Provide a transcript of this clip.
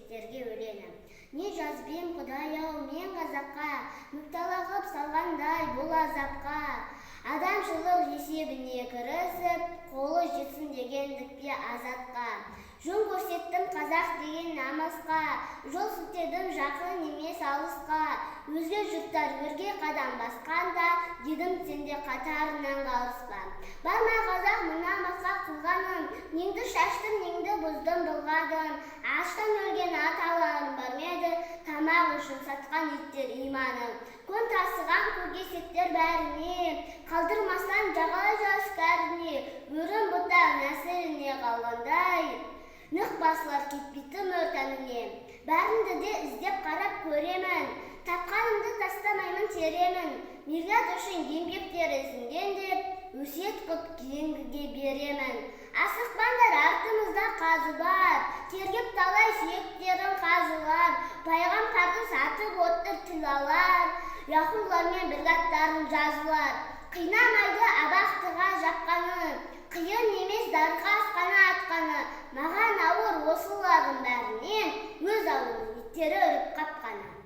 иттерге өлеңі. Не жазып ем, Құдай-ау, мен қазаққа, мүптала қып салғандай бұл азапқа? Адамшылық есебіне кірісіп, қолы жетсін дегендік пе азатқа? Жөн көрсеттім қазақ деген намысқа, жол сілтедім жақын емес алысқа. Өзге жұрттар өрге қадам басқанда, дедім, сен де қатарынан қалыспа. Бар ма, қазақ, мына басқа қылғаным? Неңді шаштым, неңді бұздым, былғадым? Аштан өлген аталарым бар ма еді, тамақ үшін сатқан иттер иманын? Көн тасыған көк бәріне, қалдырмастан жаға жас кәріне, өрім бұта нәсіліне қалғандай, нық басылар кетпейтін мөр тәніне. Бәріңді де іздеп қарап көремін, тапқанымды тастамаймын, теремін. Милләт үшін еңбектері сіңген деп, өсиет қып кейінгіге беремін. Асықпаңдар, артымызда қазы бар, тергеп талай сүйектерін қазылар. Пайғамбарды сатып отыр тілалар, яһудилармен бірге аттарын жазылар. Қинамайды абақтыға жапқаны, қиын емес дарға асқаны, атқаны. Маған ауыр осылардың бәрінен өз ауылының иттері үріп қапқаны.